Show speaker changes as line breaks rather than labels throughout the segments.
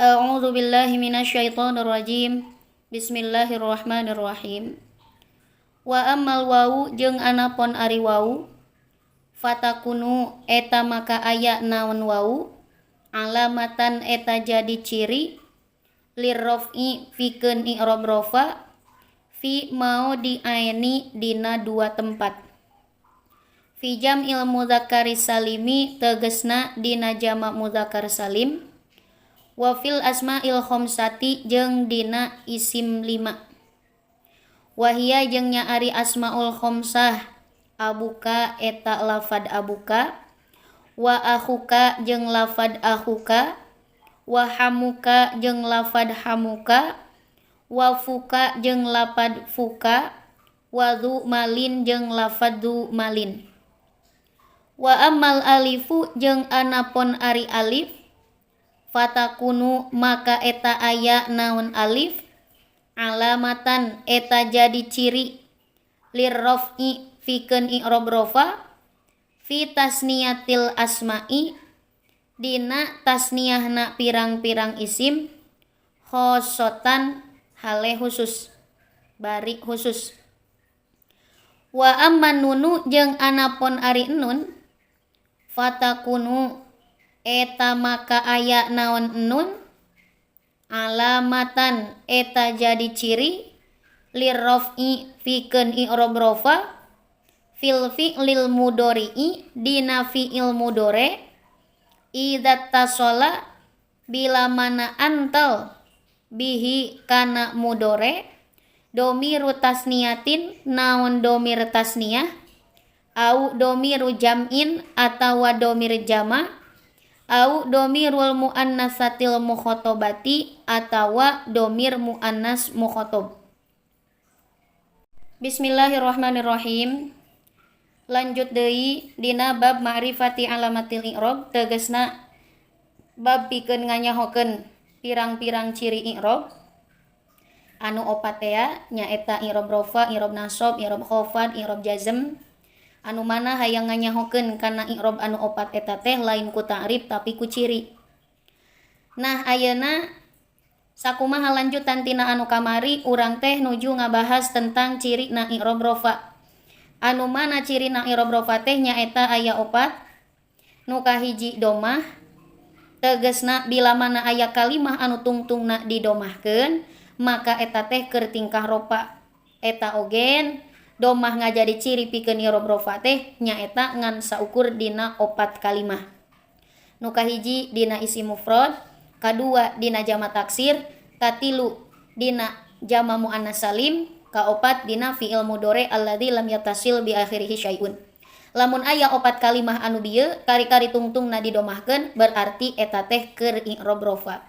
A'udzu billahi minasyaitonir rajim. Bismillahirrahmanirrahim. Wa ammal wawu jeung anapon ari wawu fatakunu eta maka aya naon wawu alamatan eta jadi ciri lirraf'i pikeun i'rab rofa fi maudhi'aini dina dua tempat. Fi jam'il mudzakkari salimi tegesna dina jama mudzakkar salim, wa fil asma'il khamsati jeung dina isim lima. Wahia jeung nya ari asmaul khamsah abuka eta lafad abuka, wa akhuka jeung lafad akhuka, wa hamuka jeung lafad hamuka, wa fuka jeung lafad fuka, wa dzu malin jeung lafad dzu malin. Wa ammal alifu jeung anapon ari alif fatakunu maka eta aya naon alif alamatan eta jadi ciri lirraf'i pikeun i'rab rofa fi tasniyatil asma'i dina tasniyahna pirang-pirang isim khosotan hale khusus bari khusus. Wa amman nunu jeung anapon ari nun fatakunu eta maka aya naon nun alamatan eta jadi ciri lirraf'i pikeun i'rab rofa fil fi'lil mudhari'i dina fi'il mudhari idza tasala bila mana antal bihi kana mudhari domiru tasniyatin naon domir tasniyah au domiru jam'in atawa domir jama au domirul muannatsatil mukhatabati atawa domir muannas mukhatab. Bismillahirrahmanirrahim. Lanjut deui dina bab ma'rifati alamatil i'rab tegesna bab pikeun nganyahokeun pirang-pirang ciri i'rab anu opat tea nyaeta i'rab rofa, i'rab nasab, i'rab khafad, i'rab jazm. Anu mana hayang nganyahokeun kana i'rab anu opat eta teh lain ku ta'rif tapi ku ciri. Nah ayeuna sakumaha lanjutan tina anu kamari urang teh nuju ngabahas tentang ciri na i'rab rofa. Anu mana ciri na i'rab rofa teh nyaeta aya opat. Nu kahiji domah tegesna bila mana aya kalimah anu tungtungna didomahkeun maka eta teh keur tingkah rofa. Eta ogen domah ngajadi ciri pikeun i'rab rofa teh nyaeta ngan saukur dina opat kalimah. Nu kahiji dina isim mufrad, kadua dina jama taksir, katilu dina jama muannas salim, kaopat dina fi'il mudhari alladzi lam yattasil bi akhirihi syai'un. Lamun aya opat kalimah anu bieu kari-kari tungtungna didomahkeun berarti eta teh keur i'rab rofa.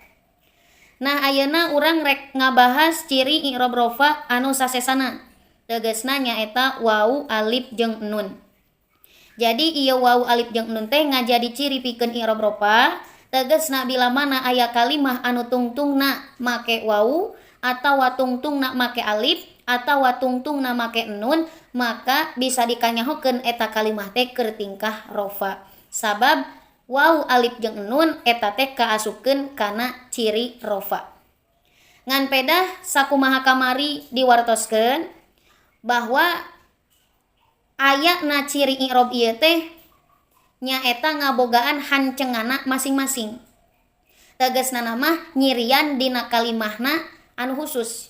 Nah ayeuna urang rek ngabahas ciri i'rab rofa anu sasesana. Tegesna nyaeta wau alif jeung nun. Jadi ieu wau alif jeung nun teh ngajadi ciri pikeun i'rab rofa. Tegesna bila mana aya kalimah anu tungtungna make wau atawa tungtungna make alif atawa tungtungna make nun maka bisa dikanyahokeun eta kalimah teh keur tingkah rofa. Sabab wau alif jeung nun eta teh kaasupkeun kana ciri rofa. Ngan pedah sakumaha kamari diwartoskeun bahwa ayana ciri i'rab ieu teh nyaeta ngabogaan hancengana masing-masing. Tegasna mah nyirian dina kalimahna anu khusus.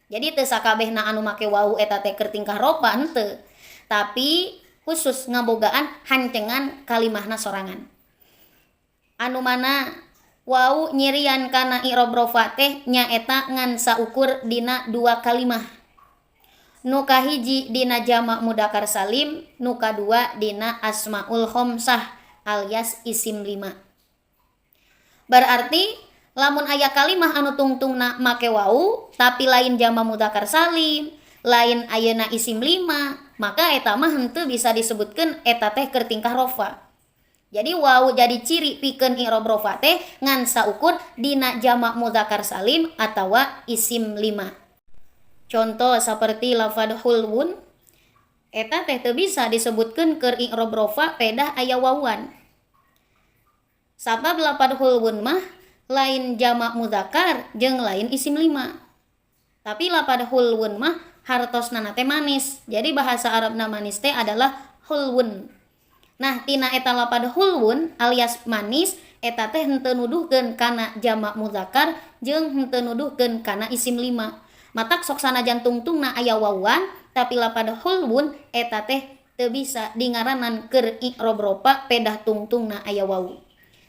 Jadi teu sakabehna anu make wau eta teh keur tingkah rofa henteu. Tapi khusus ngabogaan hancengan kalimahna sorangan. Anu mana wau nyirian kana i'rab rofa teh nyaeta ngan saukur dina dua kalimah. Nu kahiji dina jama mudakar salim, nu kadua dina asmaul khamsah alias isim lima. Berarti lamun aya kalimah anu tungtungna make wau tapi lain jama mudakar salim, lain ayeuna isim lima, maka eta mah henteu bisa disebutkeun eta teh keur tingkah rofa. Jadi wau jadi ciri pikeun i'rab rofa teh ngan saukur dina jama mudakar salim atawa isim lima. Contoh seperti lafad hulwun eta teh teu bisa disebutkeun keur i'rab rofa pedah aya wawan. Sabab lafad hulwun mah Lain jamak mudzakkar jeung lain isim lima. Tapi lapad hulwun mah hartosna teh manis. Jadi bahasa Arabna manis teh adalah hulwun. Nah, tina eta lapad hulwun alias manis eta teh henteu nuduhkeun kana jamak mudzakkar jeung henteu nuduhkeun kana isim lima. Matak sok sanajan tungtungna aya wawan, tapi lapad hulwun eta teh teu bisa dingaranan keur i'rob rofa pedah tungtungna aya wawu.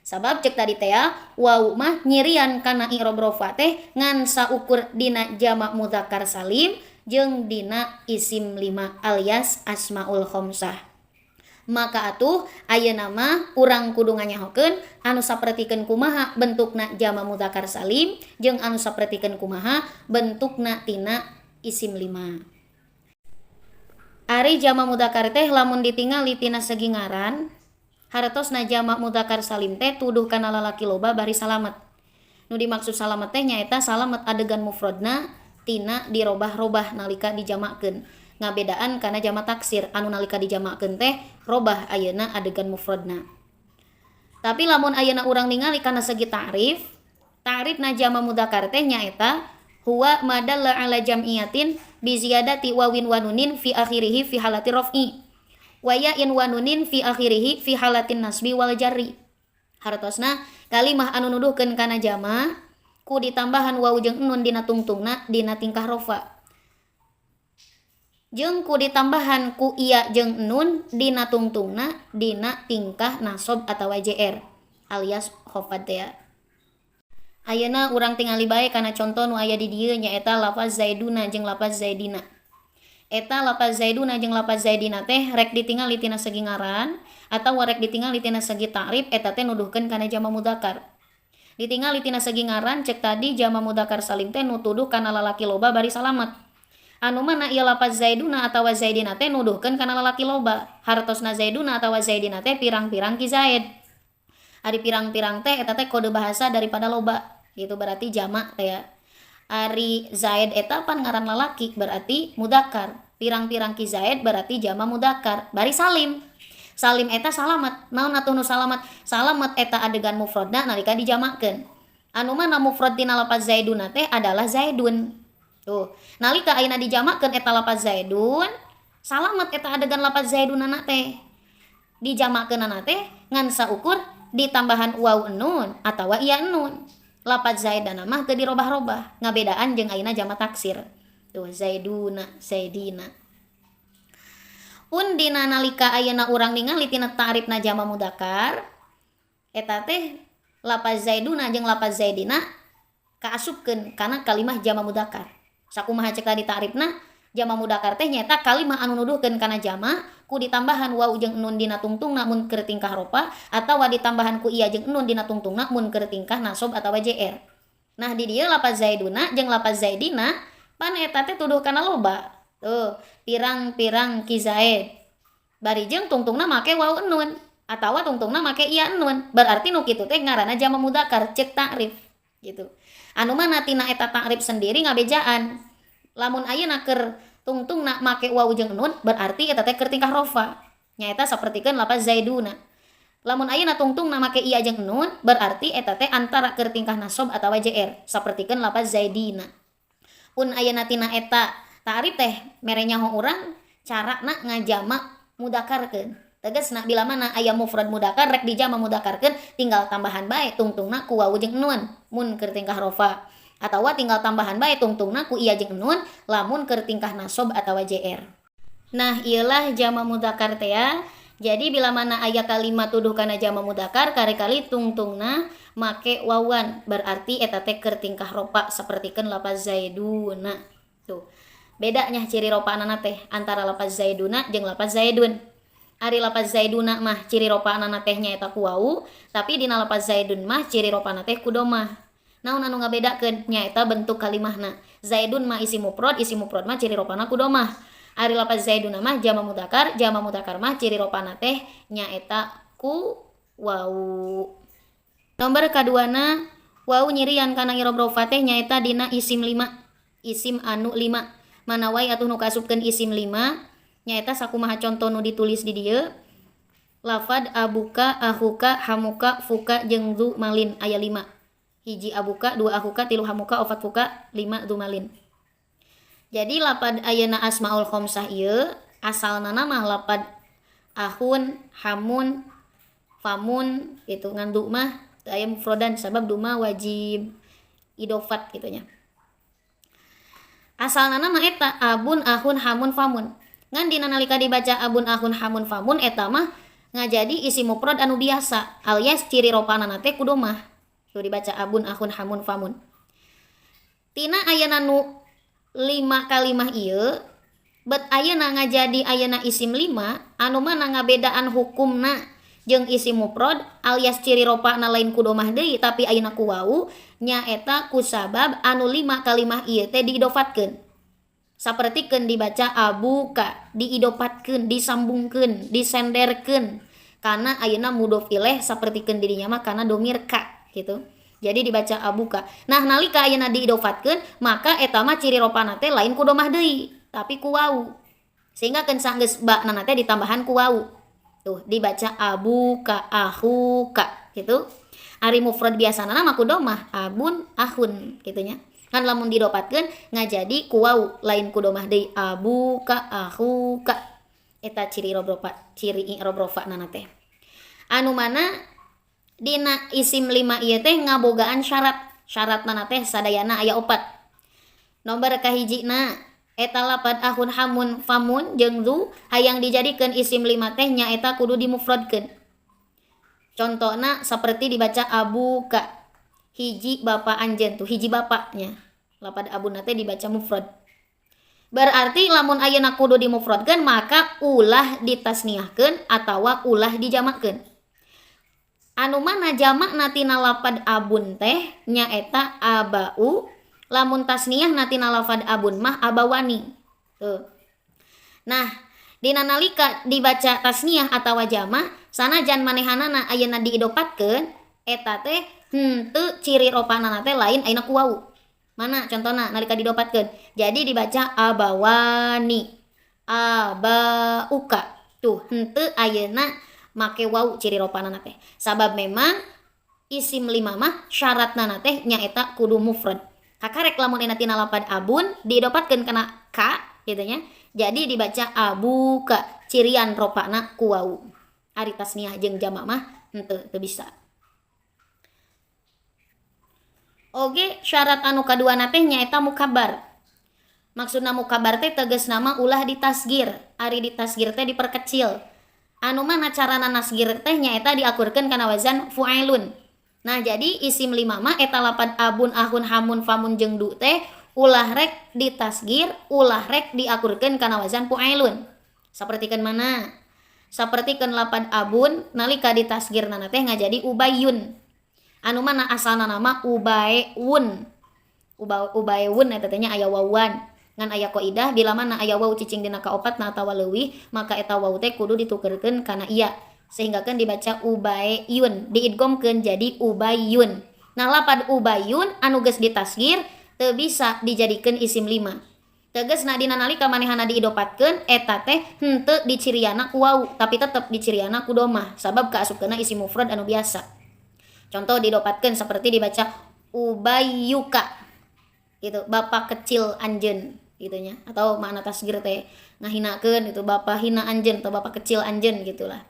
Sabab cek tadi teh wawu mah nyirian kana i'rob rofa teh ngan saukur dina jamak mudzakkar salim jeung dina isim lima alias asmaul khamsah. Maka atuh ayeuna mah urang kudu nganyahokeun anu sapertikeun kumaha bentukna jamak mudzakkar salim jeung anu sapertikeun kumaha bentukna tina isim lima. Ari jamak mudzakkar teh lamun ditingali tina segi ngaran, hartosna jamak mudzakkar salim teh tuduh kana lalaki loba bari salamet. Nu dimaksud salamet teh nyaeta salamet adegan mufradna tina dirobah-robah nalika dijamakeun. Ngabedaan kana jamak taksir anu nalika dijamakeun teh robah ayeuna adegan mufradna. Tapi lamun ayeuna urang ningali kana segi ta'rif, ta'rifna jamak mudzakkar teh nyaeta huwa madalla ala jam'iyatin bi ziyadati wawin wa nunin fi akhirih fi halati raf'i wa ya'in wa nunin fi akhirih fi halatin nasbi wal jarri. Hartosna kalimah anu nuduhkeun kana jama ku ditambahan wawu jeung nun dina tungtungna dina tingkah rofa, jeung ku ditambahan ku iya jeung nun dina tungtungna dina tingkah nasob atawa jr alias khofad teh. Ayeuna urang tingali bae kana conto nu aya di dieu, nyaeta lafaz zaiduna jeung lafaz zaidina. Eta lafaz zaiduna jeung lafaz zaidina teh rek ditingali tina segi ngaran atawa rek ditingali tina segi ta'rif eta teh nuduhkeun kana jama mudzakkar. Ditingali tina segi ngaran, cek tadi jama mudzakkar salim teh nu tuduh kana lalaki loba bari salamet. Anu mana ieu lafaz zaiduna atawa zaidina teh nuduhkeun kana lalaki loba. Hartosna zaiduna atawa zaidina teh pirang-pirang ki zaid. Ari pirang-pirang teh eta teh kode bahasa daripada loba. Itu berarti jamak teh ya. Ari zaid eta pan ngaran lalaki berarti mudzakkar. Pirang-pirang ki zaid berarti jama mudzakkar. Bari salim. Salim eta salamet. Naon atuh nu salamet? Salamet eta adegan mufradna nalika dijamakeun. Anu mana mufrad tina lafaz zaiduna teh adalah zaidun. Tuh, nalika ayeuna dijamakeun eta lafaz zaidun, salamet eta adegan lafaz zaidunana teh. Dijamakeunana teh ngan saukur ditambahan waw nun atawa iya nun. Lafaz zaidana mah teu dirobah-robah, ngabedaan jeung ayeuna jama taksir. Tuh, zaiduna, zaidina. Pun dina nalika ayeuna urang ningali tina ta'rifna jama mudzakkar, eta teh lafaz zaiduna jeung lafaz zaidina kaasupkeun kana kalimah jama mudzakkar. Sakumaha cek tadi ta'rifna jama mudzakkar teh nyaeta kalimah anu nuduhkeun kana jama ku ditambahan waw jeung nun dina tungtungna mun keur tingkah rofa atawa ditambahan ku iya jeung nun dina tungtungna mun keur tingkah nasob atawa jr. Nah, di dieu lafaz zaiduna jeung lafaz zaidina pan eta teh tuduh kana loba. Tuh, pirang-pirang ki zaid. Bari jeung tungtungna make waw nun atawa tungtungna make iya nun. Berarti nu kitu teh ngaranna jama mudzakkar cek ta'rif gitu. Anu mana tina eta ta'rif sendiri ngabejaan. Lamun ayeuna keur tungtungna make waw jeung nun berarti eta teh keur tingkah rofa. Nyaeta sapertikeun lafaz zaiduna. Lamun ayeuna tungtungna make iya jeung nun berarti eta teh antara keur tingkah nasob atawa jr sapertikeun lafaz zaidina. Pun ayeuna tina eta ta'rif teh mere nyaho urang carana ngajama mudzakarkeun. Tegasna bila mana aya mufrad mudzakkar rek dijama mudzakarkeun tinggal tambahan bae tungtungna ku waw jeung nun mun keur tingkah rofa atawa tinggal tambahan bae tungtungna ku iya jeung nun lamun keur tingkah nasob atawa jr. Nah, ieulah jama mudzakkar teh ya. Jadi bila mana aya kalimat tuduh kana jama mudzakkar kari-kali tungtungna make wawan berarti eta teh keur tingkah rofa sapertikeun lafaz zaiduna. Tuh. Bedanya ciri rofaanana teh antara lafaz zaiduna jeung lafaz zaidun. Ari lafaz zaiduna mah ciri rofaanana teh nyaeta ku wawu, tapi dina lafaz zaidun mah ciri rofaana teh ku domah. Naon anu ngabedakeun? Nyaeta bentuk kalimahna. Zaidun mah isim mufrad mah ciri rofaana ku domah. Ari lafaz zaiduna mah jama mudzakkar mah ciri rofaana teh nyaeta ku wawu. Nomor kaduana wawu nyirian kana i'rob rofa teh nyaeta dina isim lima, isim anu lima. Mana wae atuh nu kaasupkeun isim lima nyaeta sakumaha conto nu ditulis di dieu. Lafad abuka, ahuka, hamuka, fuka jeung zu malin aya 5. Hiji abuka, dua ahuka, tilu hamuka, opat fuka, lima dumalin. Jadi lapad ayeuna asmaul khamsah ieu asalna mah lapad ahun, hamun, famun gitu, ngan du mah teu aya mufrodan sabab du mah wajib idofat gitu nya. Asalna mah eta abun, ahun, hamun, famun. Ngan dina nalika dibaca abun, ahun, hamun, famun eta mah ngajadi isim mufrad anu biasa alias ciri ropana teh kudu mah. Tuh dibaca abun, ahun, hamun, famun. Tina ayana nu 5 kalimah ieu bet ayeuna ngajadi ayeuna isim 5 anu mana ngabedaan hukumna jeung isim mufrad alias ciri ropana lain ku domah deui tapi ayeuna ku wau nyaeta kusabab anu 5 kalimah ieu teh diidofatkeun. Sapertikeun dibaca abuka, diidofatkeun, disambungkeun, disenderkeun kana ayeuna mudhof ilaih sapertikeun dirinya mah kana domir ka gitu. Jadi dibaca abuka. Nah nalika ayeuna diidofatkeun maka eta mah ciri ropana teh lain ku domah deui tapi ku wau. Sehingga keun sanggeus ba na teh ditambahan ku wau. Tuh dibaca abuka, ahuka gitu. Ari mufrad biasana mah ku domah abun, ahun gitu nya. Kan lamun didopatkeun ngajadi ku wau lain ku domah deui abuka, ahuka. Eta ciri roba, ciri i'rob rofa na teh. Anu mana dina isim 5 ieu teh ngabogaan syarat. Syaratna teh sadayana aya 4. Nomor kahijina eta lapad ahun, hamun, famun jeung zu hayang dijadikeun isim 5 teh nyaeta kudu dimufradkeun. Contona seperti dibaca abuka, hiji bapa anjeun tuh hiji bapaknya. Lapad abun teh dibaca mufrad. Berarti lamun ayeuna kudu dimufradkeun maka ulah ditasniahkeun atawa ulah dijamakkeun. Anu mana jamakna tina lapad abun teh nyaeta abau, lamun tasniah tina lafad abun mah abawani. Tuh. Nah, dina nalika dibaca tasniah atawa jamak sanajan manehanana ayeuna diidopatkeun eta teh henteu ciri ropana teh lain ayeuna ku wau. Mana contona nalika didopatkeun? Jadi dibaca abawani, abauka. Tuh henteu ayeuna make wau ciri ropana teh. Sabab memang isim 5 mah syaratna teh nyaeta kudu mufrad. Kakarek lamun ayeuna tina lapad abun didopatkeun kana ka gitu nya. Jadi dibaca abuka, cirian ropana ku wau. Ari tasniah jeung jamak mah henteu teu bisa. Oge syarat anu kaduana teh nyaeta mukabar. Maksudna mukabar teh tegasna mah ulah ditasgir. Ari ditasgir teh diperkecil. Anu mana carana nasgir teh nyaeta diakurkeun kana wazan fu'ailun. Nah jadi isim 5 mah eta lapad abun, ahun, hamun, famun jeung du teh ulah rek ditasgir, ulah rek diakurkeun kana wazan fu'ailun. Sapertikeun mana? Sapertikeun lapad abun nalika ditasgirna teh ngajadi ubayun. Anu mana asalna nama ubaeun. Ubaeun eta teh nya aya wawan. Ngan aya kaidah bila mana aya waw cicing dina kaopatna atawa leuwih maka eta waw teh kudu ditukerkeun kana iya. Sehingga kan dibaca ubaeun, diidgomkeun jadi ubayun. Nah lapad ubayun anu geus ditasgir teu bisa dijadikeun isim 5. Tegasna dina nalika manehana diidopatkeun eta teh henteu diciriana ku wau tapi tetep diciriana ku domah sabab kaasupkeunna isim mufrad anu biasa. Contoh didopatkeun seperti dibaca ubayyuka gitu, bapak kecil anjeun gitu nya, atau makna tasgir teh ngahinakeun gitu, bapak hina anjeun atau bapak kecil anjeun gitulah.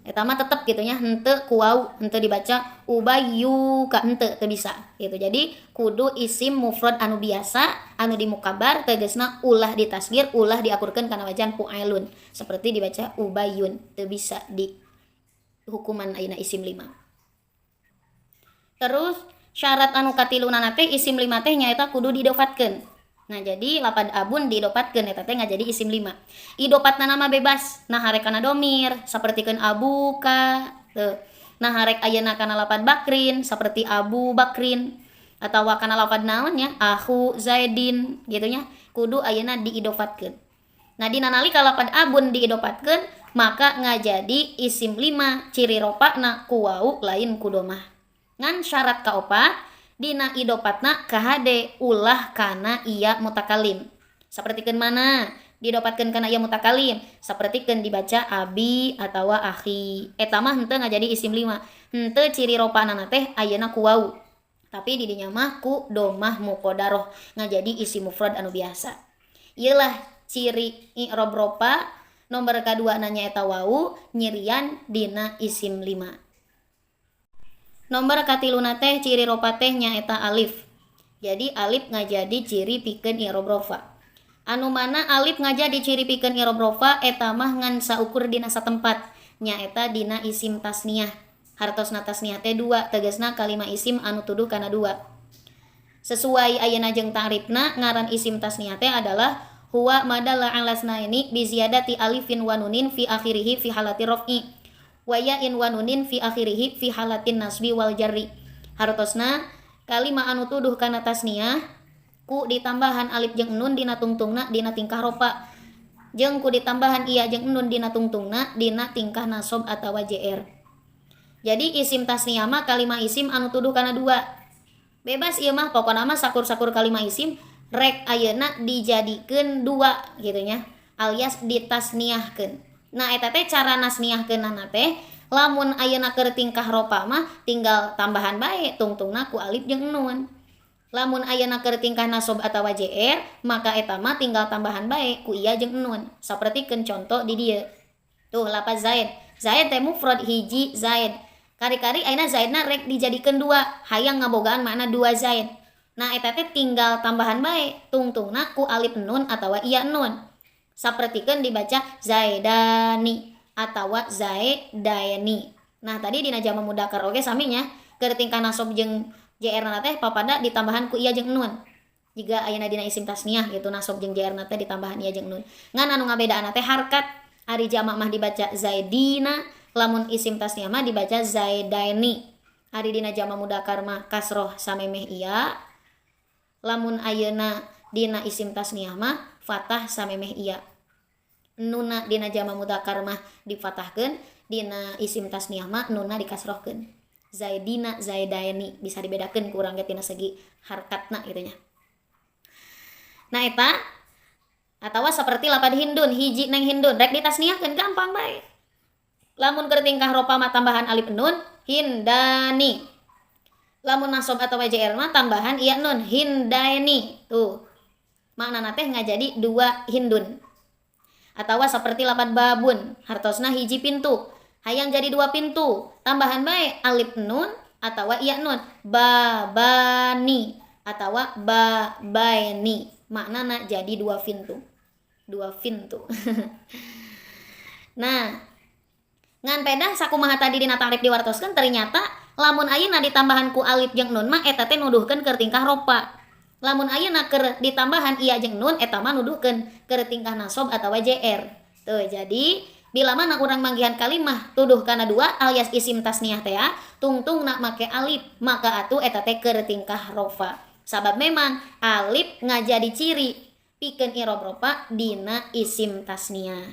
Eta mah tetep gitu nya henteu ku wau, henteu dibaca ubayyuka, henteu teu bisa gitu. Jadi kudu isim mufrad anu biasa anu dimukabar tegasna ulah ditasgir, ulah diakurkeun kana wajan fu'ailun seperti dibaca ubayyun, teu bisa di hukuman ayeuna isim 5. Terus syarat anu katiluna teh isim 5 teh nyaeta kudu didofatkeun. Nah jadi lapad abun didopatkeun eta teh ngajadi isim 5. Idopatna nama bebas, nah harek kana domir sapertikeun abuka teu. Nah harek ayeuna kana lapad bakrin seperti Abu Bakrin atawa kana lapad naon nya ahu Zaidin gitu nya kudu ayeuna diidofatkeun. Nah dina nalika lapad abun diidopatkeun maka ngajadi isim 5 ciri ropana ku wau lain ku domah. Ngan syarat kaopat dina idopatna kahade ulah kana iya mutakalim. Sapertikeun mana? Didopatkeun kana iya mutakalim, sapertikeun dibaca abi atawa akhi. Eta mah henteu ngajadi isim 5. Henteu ciri ropana teh ayeuna ku wau. Tapi di dinya mah ku domah muqaddaroh ngajadi isim mufrad anu biasa. Ieu lah ciri i'rob rofa nomor kadua na nyaeta wau nyirian dina isim lima. Nomor katiluna teh ciri rofa teh nyaeta alif. Jadi alif ngajadi ciri pikeun i'rob rofa. Anu mana alif ngajadi ciri pikeun i'rob rofa eta mah ngan saukur dina satempat nyaeta dina isim tasniyah. Hartosna tasniyah teh dua, tegasna kalima isim anu tuduh kana dua. Sesuai ayeuna jeung ta'rifna, ngaran isim tasniyah teh adalah huwa madalla ala snaini bi ziyadati alifin wa nunin fi akhirihi fi halati raf'i wa ya'in wa nunin fi akhirihi fi halatin nasbi wal jarri. Hartosna kalima anu tuduh kana tasniyah ku ditambahan alif jeung nun dina tungtungna dina tingkah rofa jeung ku ditambahan iya jeung nun dina tungtungna dina tingkah nasob atawa jr. Jadi isim tasniyah mah kalima isim anu tuduh kana dua. Bebas ieu mah, pokona mah sakur-sakur kalima isim rek ayeuna dijadikeun dua gitu nya, alias ditasniahkeun. Nah, eta teh cara nasniahkeunana teh lamun ayeuna keur tingkah rofa mah tinggal tambahan bae tungtungna ku alif jeung nun. Lamun ayeuna keur tingkah nasob atawa jr maka eta mah tinggal tambahan bae ku iya jeung nun. Sapertikeun contoh di dieu. Tuh lapaz Zaid. Zaid teh mufrad hiji Zaid. Kari-kari ayeuna Zaidna rek dijadikeun dua, hayang ngabogaan makna dua Zaid. Nah, eta teh tinggal tambahan bae tungtungna ku alif nun atawa iya nun. Sapertikeun dibaca Zaidani atawa Zaidaini. Nah, tadi dina jama mudakar oge sami nya, keur tingkah nasob jeung jr na teh papada ditambahan ku iya jeung nun. Jika ayeuna dina isim tasniyah gitu nasob jeung jr na teh ditambahan iya jeung nun. Ngan anu ngabedaan teh harkat. Ari jama mah dibaca Zaidina, lamun isim tasniyah mah dibaca Zaidaini. Ari dina jama mudakar mah kasroh samemeh iya, lamun ayeuna dina isim tasniyah mah fathah samemeh iya. Nuna dina jama mudakar mah difatahkeun, dina isim tasniyah mah nuna dikasrohkeun. Zaidina Zaidaini bisa dibedakeun ku urang ge tina segi harkatna gitu nya. Nah, eta atawa seperti lapad Hindun, hiji neng Hindun rek ditasniahkeun gampang bae. Lamun keur tingkah rofa mah tambahan alif nun, Hindani. Lamun nasob atau jr mah tambahan iya nun, Hindaini. Tuh. Maknana teh ngajadi dua Hindun. Atawa seperti lapad babun, hartosna hiji pintu. Hayang jadi dua pintu, tambahan bae alif nun atawa iya nun, babani atawa babaini. Maknana jadi dua pintu. Dua pintu. Nah, ngan pedah sakumaha tadi dina ta'rif diwartoskeun ternyata lamun ayeuna ditambahan ku alif jeung nun mah eta teh nuduhkeun keur tingkah rofa. Lamun ayeuna keur ditambahan iya jeung nun eta mah nuduhkeun keur tingkah nasob atawa jr. Tuh, jadi bila mana urang manggihan kalimah tuduh kana dua alias isim tasniyah teh tungtungna make alif maka atuh eta teh keur tingkah rofa. Sabab memang alif ngajadi ciri pikeun i'rob rofa dina isim tasniyah.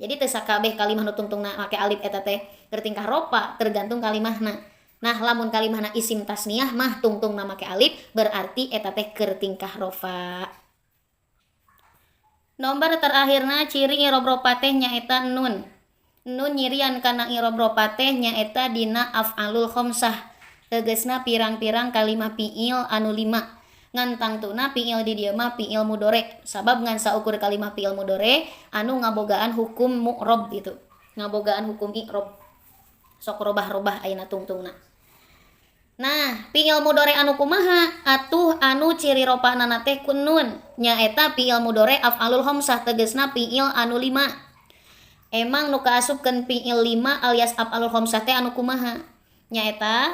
Jadi teu sakabeh kalimah nu tungtungna make alif eta teh keur tingkah rofa, tergantung kalimahna. Nah, lamun kalimahna isim tasniyah mah tungtungna make alif berarti eta teh keur tingkah rofa. Nomor terakhirna ciri i'rob rofa teh nyaeta nun. Nun nyirian kana i'rob rofa teh nyaeta dina af'alul khamsah. Tegasna pirang-pirang kalimah fi'il anu lima. Ngan tangtuna fi'il di dieu mah fi'il mudore. Sabab ngan saukur kalimah fi'il mudore anu ngabogaan hukum mu'rob gitu. Ngabogaan hukum i'rob. Sok robah-robah ayeuna tungtungna. Nah, fi'il mudore anu kumaha? Atuh anu ciri ropana teh ku nun. Nyaeta fi'il mudore af'alul khamsah, tegasna fi'il anu lima. Emang nu kaasupkeun fi'il lima alias af'alul khamsah teh anu kumaha? Nyaeta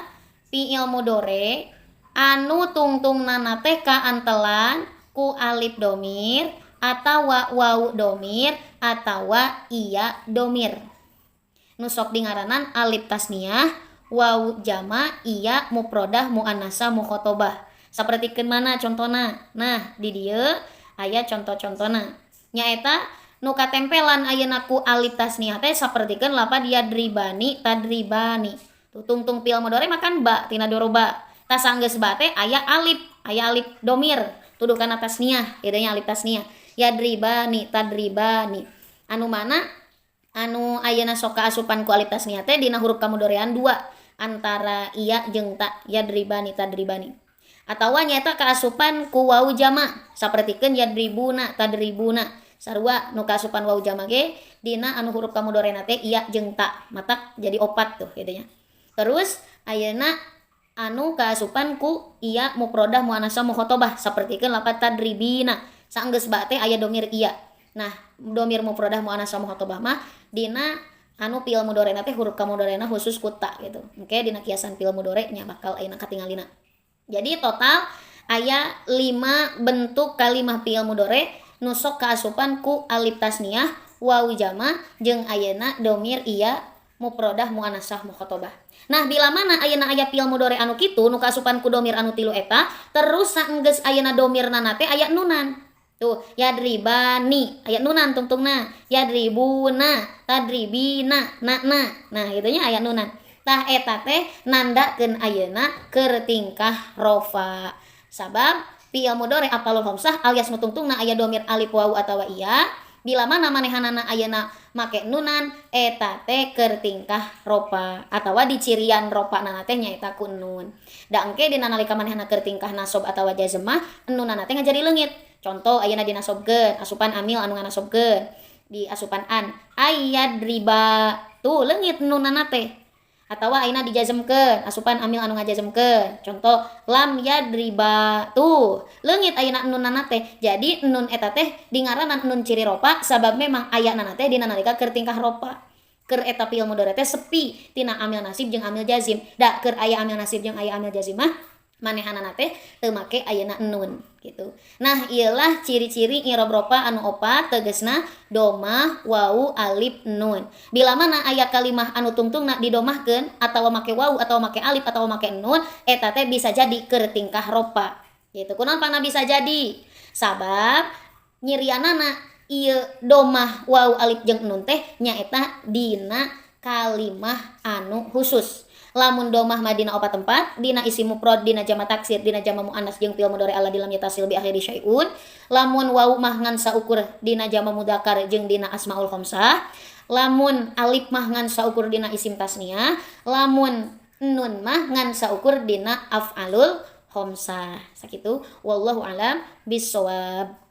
fi'il mudore anu tungtungna teh kaantelan ku alif domir atawa wawu domir atawa iya domir. Nu sok dingaranan alif tasniyah, wawu jama, iya mufrodah, muannasa, mukhotobah. Sapertikeun mana contona? Nah, di dieu aya conto-contona. Nyaeta nu katempelan ayeuna ku alif tasniyah teh sapertikeun lapad yadribani, tadribani. Tuh tungtung fi'il mudore makan ba tina doroba. Tas sanggeus ba teh aya alif domir. Tuduh kana tasniyah, ieu nya alif tasniyah. Yadribani, tadribani. Anu mana anu ayeuna sok kaasupan ku alif tasniyah teh dina huruf kamudorean dua antara iya jeung ta, yadribani, tadribani. Atawa nyaeta kaasupan ku wau jama sapertikeun yadribuna, tadribuna. Sarua nu kaasupan wau jama ge dina anu huruf kamudorena teh iya jeung ta, matak jadi opat tuh gitu nya. Terus ayeuna anu kaasupan ku iya mufradah muannasah mukhatabah sapertikeun lapat tadribina. Saenggeus ba teh aya domir iya. Nah, domir mufradah muannasah mukhatabah mah dina anu fi'il mudorena teh huruf kamudorena khusus ku ta gitu. Engke dina kiasan fi'il mudore nya bakal ayeuna katingalina. Jadi total aya 5 bentuk kalimah fi'il mudore nu sok kaasupan ku alif tasniyah, wawu jama jeung ayeuna domir iya mufradah muannasah mukhatabah. Nah, bila mana ayeuna aya fi'il mudore anu kitu nu kaasupan ku domir anu tilu eta, terus saenggeus ayeuna domirna teh aya nunan. Tuh, yadribani aya nunan tungtungna, yadribuna, tadribina, na na. Nah, kitu nya aya nunan. Tah eta teh nandakeun ayeuna keur tingkah rofa. Sabab fi'il mudhari af'alul khamsah alias nu tungtungna aya domir alif wawu atawa iya, bila mana manehanana ayeuna make nunan eta teh keur tingkah rofa atawa dicirian rofa na teh nyaeta ku nun. Da engke dina nalika manehna keur tingkah nasob atawa jazm mah nunana teh ngajadi leungit. Contoh ayeuna dinasobkeun asupan amil anu nganasobkeun di asupan an ayadriba tuh leungit nunana teh. Atawa ayeuna dijazmkeun asupan amil anu ngajazmkeun. Contoh lam yadriba tuh leungit ayeuna nunana teh. Jadi nun eta teh dingaranan nun ciri rofa sabab memang ayana teh dina nalika keur tingkah rofa. Keur eta fi'il mudhari teh sepi tina amil nasib jeung amil jazim. Da keur aya amil nasib jeung aya amil jazim mah manehanana teh teu make ayeuna nun gitu. Nah, ieulah ciri-ciri i'rob rofa anu opat tegasna domah, wawu, alif, nun. Bila mana aya kalimah anu tungtungna didomahkeun atawa make wawu atawa make alif atawa make nun, eta teh bisa jadi keur tingkah rofa. Gitu. Kunaon pangna bisa jadi? Sabab nyirianana ieu domah, wawu, alif jeung nun teh nyaeta dina kalimah anu khusus. Lamun domah mah dina opat tempat, dina isim mufrad, dina jama taksir, dina jama muannas jeung fi'il mudhari alladzi lam yattasil bi akhiri syai'un. Lamun wawu mah ngan saukur dina jama mudzakkar jeung dina asmaul khamsah. Lamun alif mah ngan saukur dina isim tasniyah, lamun nun mah ngan saukur dina af'alul khamsah. Sakitu wallahu alam bissawab.